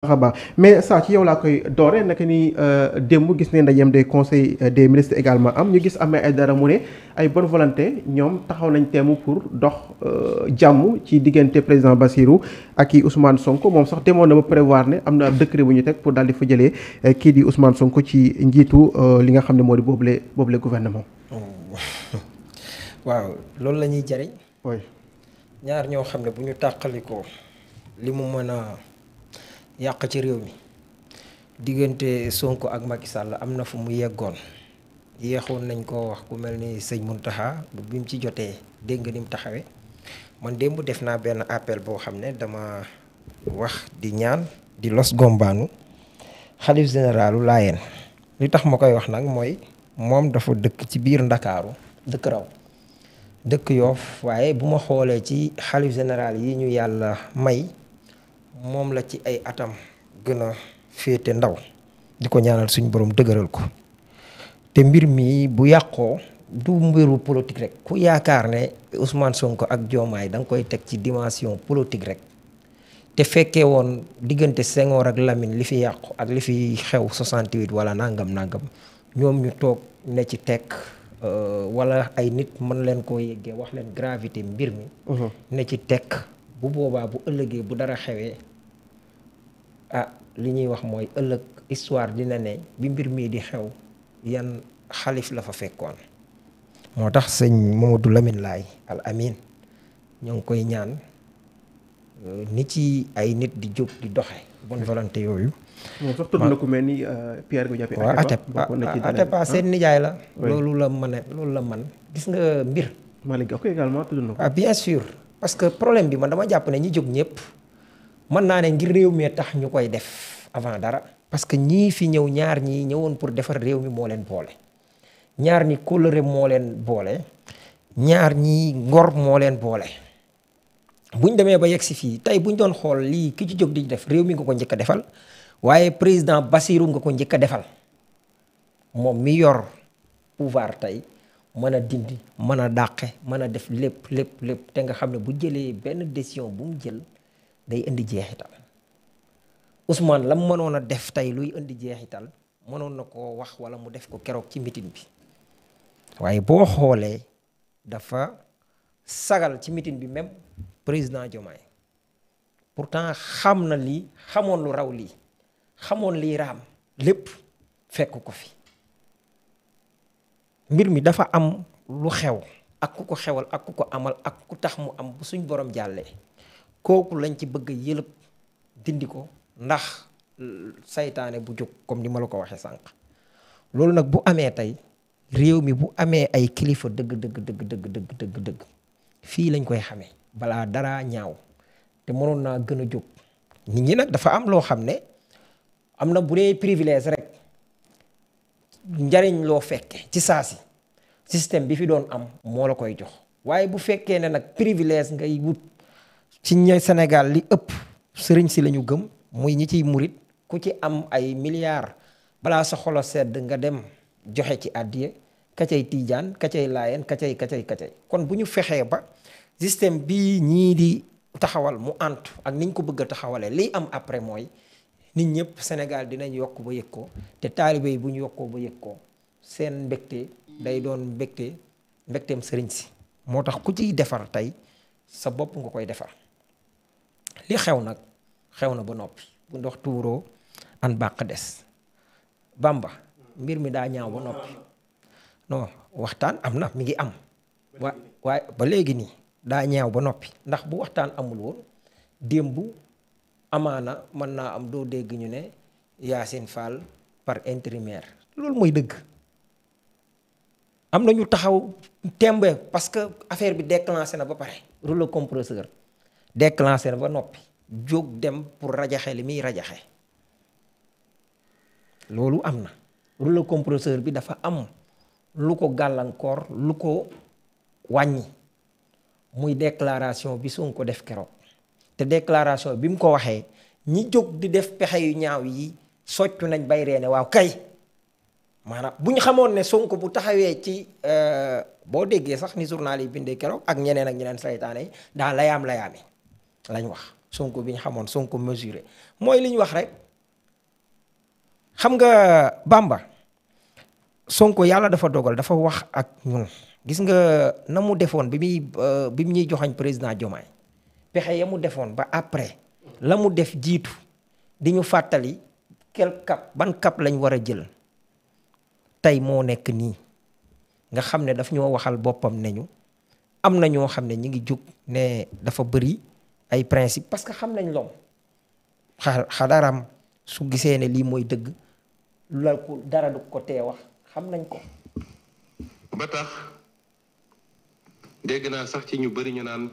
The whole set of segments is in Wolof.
Baax mais saa ci yow laa koy doore naka ni démb gis ne ndajeem des conseils des ministres également am ñu gis Ahmed Aïdara mu ne ay bonne volonté ñoom taxaw nañ teemu pour dox jàmm ci diggante président Bassirou ak i Ousmane Sonko moom sax demoon na ba prévoir ne am na ab décret bu ñu teg pour daal di fa jëlee kii di Ousmane Sonko ci njiitu li nga xam ne moo di boobule gouvernement. waaw loolu la ñuy jariñ. oui ñaar ñoo xam ne bu ñu tàqalikoo li mu mën a yàq ci réew mi diggante Sonko ak Macky Sall am na fu mu yeggoon yéexoon nañ koo wax ku mel ni sëñ Mountakha bi mu ci jotee dégg nga ni mu taxawee man démb def naa benn appel boo xam ne dama wax di ñaan di los gombaanu xalif généralu Laayeen li tax ma koy wax nag mooy moom dafa dëkk ci biir Ndakaaru dëkk raw dëkk Yoof waaye bu ma xoolee ci xalif général yi ñu yàlla may moom la ci ay atam gën a féete ndaw di ko ñaanal suñu borom dëgëral ko te mbir mi bu yàqoo du mbiru politique rek ku yaakaar ne Ousmane Sonko ak Diomaye da nga koy teg ci dimension politique rek te fekkee woon diggante Senghor ak Lamine li fi yàqu ak li fi xew 68 wala nangam ñoom ñu toog ne ci tekk wala ay nit mën leen koo yeggee wax leen gravité mbir mi. ne ci tekk bu boobaa bu ëllëgee bu dara xewee li ñuy wax mooy ëllëg histoire dina ne bi mbir mii di xew yan xalif la fa fekkoon. moo tax sëñ Mamadou Lamine Laye Al Amin ñoo ngi koy ñaan ni ci ay nit di jóg di doxe bonne volonté yooyu. moom sax tudd na ku mel ni Pierre Goudiaby Atepa seen nijaay la. loolu la man gis nga mbir. Malick Gakou également tudd na ko. Bien sûr parce que problème bi man dama jàpp ne ñi jóg ñëpp mën naa ne ngir réew mi tax ñu koy def avant dara. parce que ñii fi ñëw ñaar ñii ñëwoon pour defar réew mi moo leen boole ñaar ñi kóllëre moo leen boole ñaar ñi ngor moo leen boole. buñ demee ba yegg si fii tey buñ doon xool lii ki ci jóg di def réew mi nga ko njëkk a defal. waaye président Bassirou nga ko njëkk a defal moom mi yor pouvoir tey mën a dindi mën a dàqe mën a def lépp te nga xam ne bu jëlee benn décision bu mu jël day indi jeexital Ousmane la mu mënoon a def tey luy indi jeexital mënoon na koo wax wala mu def ko keroog ci meeting bi waaye boo xoolee dafa sagal ci meeting bi même président Diomaye pourtant xam na lii xamoon lu raw lii. xamoon lii raam lépp fekk ko fi mbir mi dafa am lu xew ak ku ko xewal ak ku ko amal ak ku tax mu am bu suñ borom jàllee kooku lañ ci bëgg a yëlëb dindi ko ndax saytaane bu jóg comme ni ma la ko waxee sànq loolu nag bu amee tey réew mi bu amee ay kilifa dëgg fii lañ koy xamee balaa dara ñaaw te mënoon naa gën a jóg nit ñi nag dafa am loo xam ne am na bu dee privilège rek njariñ loo fekke ci saa si système bi fi doon am moo la koy jox waaye bu fekkee ne nag privilège ngay wut ci ña Sénégal li ëpp sëriñ si la ñu gëm muy ñi ciy murit ku ci am ay milliards balaa sa xolo sedd nga dem joxe ci àddiya ka cay tiijaan ka cay laayeen ka cay kon bu ñu fexee ba système bi ñii di taxawal mu antu ak niñ ko bëgg a taxawalee liy am après mooy nit ñëpp Sénégal dinañ yokk ba yëg ko te taalibe yi bu ñu yokkoo ba yëg ko seen mbégte day doon mbégteem sëriñ si moo tax ku ciy defar tey sa bopp nga koy defar li xew nag xew na ba noppi bu ndox tuuroo an bàq des Bamba mbir mi daa ñaaw ba noppi non waxtaan am na mi ngi am waaye ba léegi nii daa ñaaw ba noppi ndax bu waxtaan amul woon démb amaana mën naa am doo dégg ñu ne Yacine Fall par intérimaire loolu mooy dëgg am na ñu taxaw tembe parce que affaire bi déclenché na ba pare rouleau compresseur déclenché na ba noppi jóg dem pour rajaxe li muy rajaxe loolu am na rouleau compresseur bi dafa am lu ko gàllankoor lu ko wàññi muy déclaration bi Sonko def keroog te déclaration bi mu ko waxee ñi jóg di def pexe yu ñaaw yi soccu nañ bay reene waaw kay maanaam bu ñu xamoon ne Sonko bu taxawee ci boo déggee sax ni journal yi bindee keroog ak ñeneen saytaane yi daa layaami lañ wax Sonko bi ñu xamoon Sonko mesuré mooy li ñu wax rek xam nga Bamba Sonko yàlla dafa dogal dafa wax ak ñun gis nga na mu defoon bi mu ñuy joxañ président Diomaye pexe ya mu defoon ba après la mu def jiitu di ñu fàttali quel cap ban cap lañ war a jël tey moo nekk nii nga xam ne daf ñoo waxal boppam ne ñu am na ñoo xam ne ñi ngi jóg ne dafa bëri ay principe parce que xam nañ loom xadaram su gisee ne lii mooy dëgg la ko dara du ko tee wax xam nañ ko. ba tax dégg naa sax ci ñu bëri ñu naan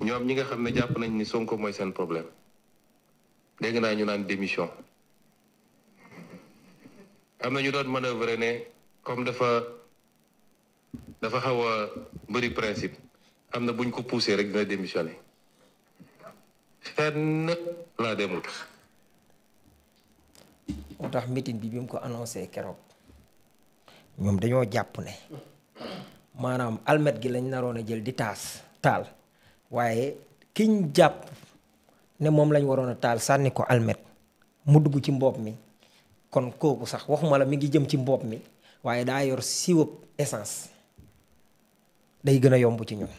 ñoom ñi nga xam ne jàpp nañ ni Sonko mooy seen problème dégg naa ñu naan démission am na ñu doon manœuvrer ne comme dafa xaw a bëri principe am na buñ ko poussé rek dina démissionner fenn laa demul. moo tax meeting bi mu ko annoncé keroog ñoom dañoo jàpp ne maanaam almet gi lañ naroon a jël di taal waaye kiñ jàpp ne moom lañ waroon a taal sànni ko almet mu dugg ci mbopp mi kon kooku sax waxuma la mi ngi jëm ci mbopp mi waaye daa yor siwëb essence day gën a yomb ci ñun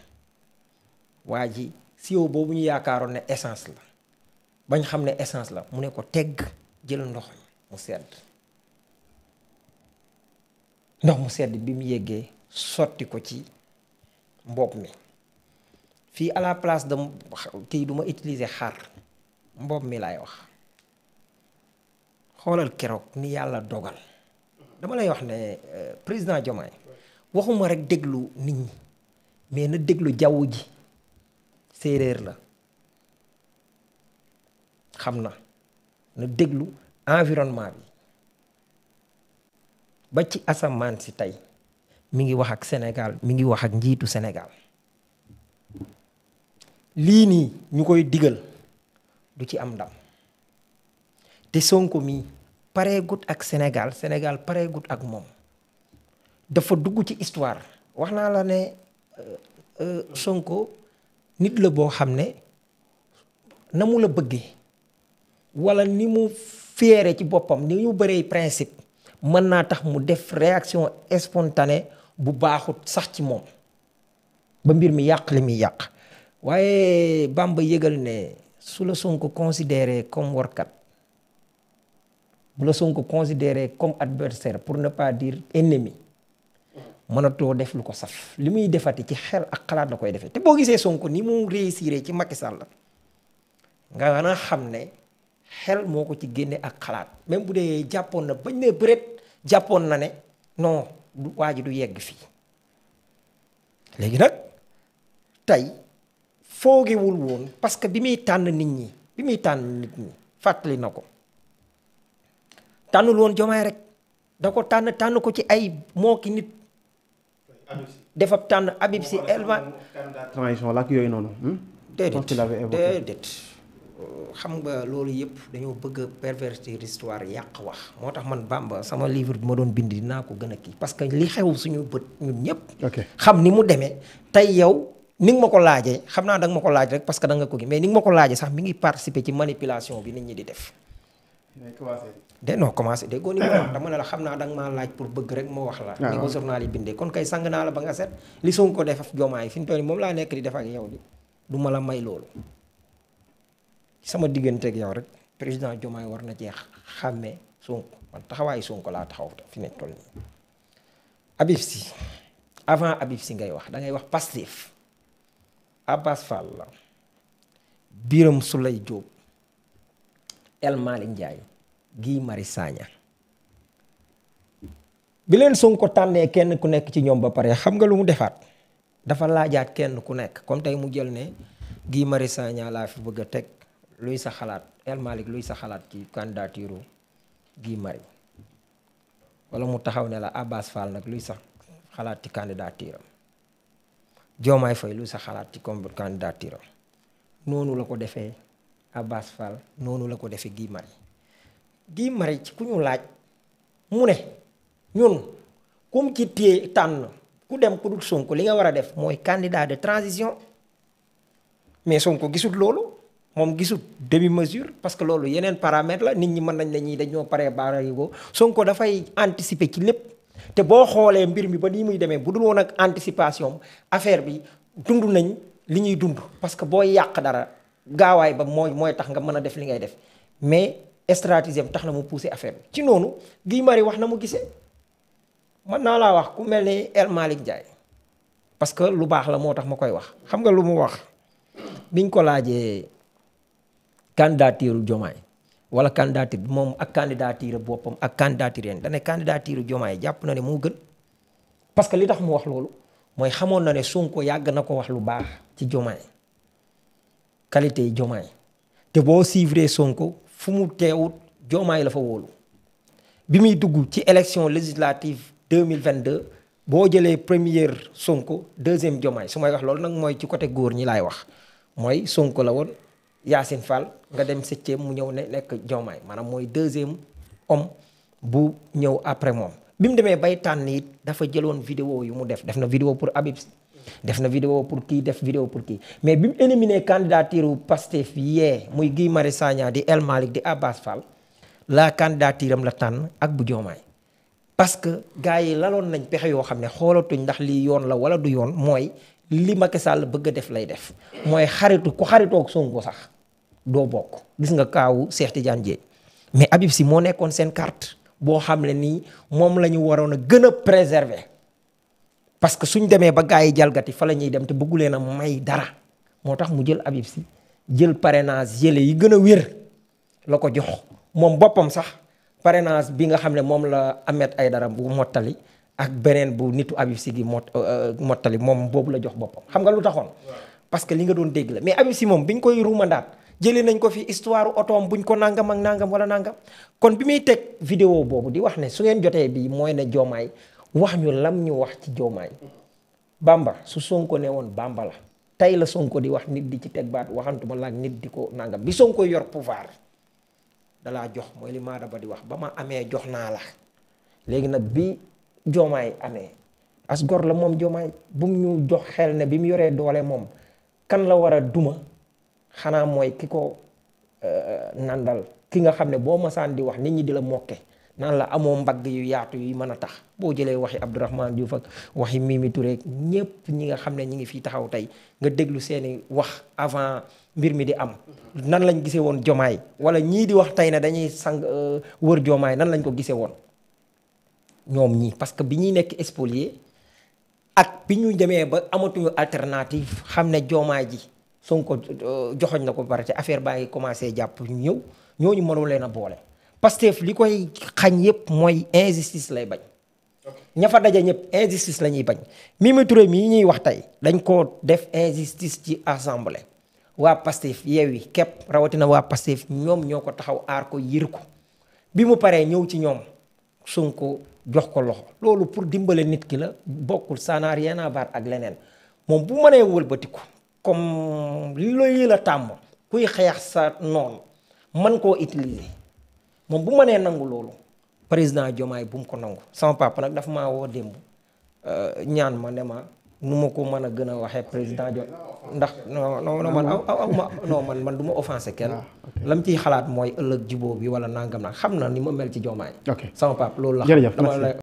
waa ji siwo boobu ñu yaakaaroon ne essence la bañ xam ne essence la mu ne ko tegg jël ndox mu sedd ndox mu sedd bi mu yeggee sotti ko ci mbopp mi fii à la place de kii du ma utiliser xar mbopp mi laay wax xoolal keroog ni yàlla dogal dama lay wax ne président Diomaye waxuma rek déglu nit ñi mais na déglu jaww ji séeréer la xam na déglu environnement bi ba ci asamaan si tey mi ngi wax ak Sénégal mi ngi wax ak njiitu Sénégal lii nii ñu koy digal du ci am ndam te Sonko mi pareegut ak Sénégal pareegut ak moom dafa dugg ci histoire wax naa la ne Sonko nit la boo xam ne na mu la bëggee wala ni mu féere ci boppam ni ñu bëree principe mën naa tax mu def réaction spontanée bu baaxut sax ci moom ba mbir mi yàq li muy yàq waaye Bamba yëgal ne su la Sonko considéré comme warkat bu la Sonko considéré comme adversaire pour ne pas dire ennemi mënatoo def lu ko saf li muy defati ci xel ak xalaat la koy defee te boo gisee Sonko ni mu réussir ci Macky Sall nga mën a xam ne xel moo ko ci génne ak xalaat même bu dee jàppoon na bañ ne bëreet jàppoon na ne non waa ji du yegg fii léegi nag tey foogewul woon parce que bi muy tànn nit ñi fàttali na ko tànnul woon Diomaye rek da ko tànn ko ci ay moo ki nit dafa tànn Habib Sy elma transition la ak yooyu noonu déedéet xam nga loolu yëpp dañoo bëgg a pervertir histoire yàq wax moo tax man Bamba sama livre bi ma doon bind dinaa ko gën a kii parce que li xew suñu bët ñun ñëpp xam ni mu demee tey yow ni nga ma ko laajee xam naa da nga ma ko laaj rek parce que da nga ko gi mais ni nga ma ko laajee sax mi ngi participer ci manipulation bi nit ñi di def commencé déggoo ni ma dama ne la xam naa da nga maa laaj pour bëgg rek moo wax la ni ko journal yi bindee kon kay sang naa la ba nga set li Sonko def ak Diomaye fi mu toll nii moom laa nekk di def ak yow di du ma la may loolu sama diggante ak yow rek président Diomaye war na cee xàmmee Sonko man taxawaayu Sonko laa taxaw fi ne toll nii Habib Sy avant Habib Sy ngay wax da ngay wax Pastef Abbas Fall la Birame Souleye Diop El Malick Ndiaye Guy Marius Sagna bi leen Sonko tànnee kenn ku nekk ci ñoom ba pare xam nga lu mu defaat dafa laajaat kenn ku nekk comme tey mu jël ne Guy Marius Sagna laa fi bëgg a teg luy sa xalaat El Malick luy sa xalaat ci candidature Guy Marius wala mu taxaw ne la Abbas Fall nag luy sa xalaat ci candidature am Diomaye Faye luy sa xalaat ci candidature am noonu la ko defee Abbas Fall noonu la ko defee Guy Marius ci ku ñu laaj mu ne ñun comme ci téye tànn ku dem ku dul Sonko li nga war a def mooy candidat de transition mais Sonko gisut loolu moom gisut demi mesure parce que loolu yeneen paramètre la nit ñi mën nañ la ñuy dañoo paree baarayigoo Sonko dafay anticiper ci lépp te boo xoolee mbir mi ba nii muy demee bu dul woon ak anticipation affaire bi dund nañ li ñuy dund parce que boo yàq dara gaawaay ba mooy tax nga mën a def li ngay def mais stratégie am tax na mu pousser affaire bi ci noonu Guy Marius wax na mu gisee mën naa laa wax ku mel ni El Malick Ndiaye parce que lu baax la moo tax ma koy wax xam nga lu mu wax biñ ko laajee candidature Diomaye wala candidature moom ak candidature boppam ak candidature yéen dane candidature Diomaye jàpp na ne moo gën parce que li tax mu wax loolu mooy xamoon na ne Sonko yàgg na ko wax lu baax ci Diomaye qualité yi Diomaye te boo suivre Sonko fu mu teewut Diomaye la fa wóolu bi muy dugg ci élection législative 2022 boo jëlee première Sonko deuxième Diomaye su may wax loolu nag mooy ci côté góor ñi laay wax mooy Sonko la woon Yacine Fall nga dem septième mu ñëw nekk Diomaye maanaam mooy deuxième homme bu ñëw après moom bi mu demee bay tànn it dafa jëloon vidéo yu mu def na vidéo pour Habib def na vidéo pour kii def vidéo pour kii mais bi mu éliminé candidature Pastef yee muy Guy Marius Sagna di El Malick di Abbas Fall la candidature am la tànn ak bu Diomaye parce que gars yi laloon nañ pexe yoo xam ne xoolatuñ ndax lii yoon la wala du yoon mooy li Macky Sall bëgg a def lay def mooy ku xaritoog Sonko sax doo bokk gis nga kaawu Cheikh Tidiane Dièye mais Habib Sy moo nekkoon seen carte boo xam ne nii moom la ñu waroon a gën a préserver parce que suñ demee ba gars yi jalgati fa la ñuy dem te bëggu leen a may dara moo tax mu jël Habib Sy jël parrainage yële yi gën a wér la ko jox moom boppam sax parrainage bi nga xam ne moom la Ahmed Aïdara bu mottali ak beneen bu nitu Habib Sy gi mottali moom boobu la jox boppam xam nga lu taxoon parce que li nga doon dégg la mais Habib Sy moom biñ koy ruumandaat jëlee nañ ko fi histoire otoom buñ ko nangam ak nangam wala nangam kon bi muy teg vidéo boobu di wax ne su ngeen jotee bii mooy ne Diomaye wax ñu lam ñu wax ci Diomaye Bamba su Sonko ne woon Bamba la tey la Sonko di wax nit di ci teg baat waxantuma la ak nit di ko nangam bi Sonko yor pouvoir dalaa jox mooy li Maada Ba di wax ba ma amee jox naa la léegi nag bi Diomaye amee as gor la moom Diomaye bu mu ñu jox xel ne bi mu yoree doole moom kan la war a duma xanaa mooy ki ko nandal ki nga xam ne boo masaan di wax nit ñi di la mokke naan la amoo mbagg yu yaatu yu mën a tax boo jëlee waxi Abdourahmane Diouf ak waxi Mimi Touré ñépp ñi nga xam ne ñi ngi fii taxaw tey nga déglu seeni wax avant mbir mi di am nan lañ gisee woon Diomaye wala ñii di wax tey ne dañuy sang wër Diomaye nan lañ ko gisee woon ñoom ñii parce que bi ñuy nekk spolié ak bi ñu demee ba amatuñu alternative xam ne Diomaye ji Sonko joxoñ na ko ba pare te affaire baa ngi commencé jàpp ñëw ñooñu mënoo leen a boole Pastef li koy xañ yépp mooy injustice lay bañ ña fa daje ñëpp injustice la ñuy bañ Mimi Touré mii ñuy wax tey dañ ko def injustice ci assemblée waa Pastef Yewwi képp rawatina waa Pastef ñoom ñoo ko taxaw aar ko yir ko bi mu paree ñëw ci ñoom Sonko jox ko loxo loolu pour dimbale nit ki la bokkul ça n'a rien à voir ak leneen moom bu mënee wëlbatiku comme li la tàmm kuy xeex sa noonu mën koo utiliser moom bu mënee nangu loolu président Diomaye bu mu ko nangu sama papa nag dafa maa woo démb ñaan ma ne ma nu ma ko mën a gën a waxee président Diomaye ndax man du ma offensé kenn lam ciy xalaat mooy ëllëg jubóo bi wala nangam nag xam na ni ma mel ci Diomaye sama papa loolu la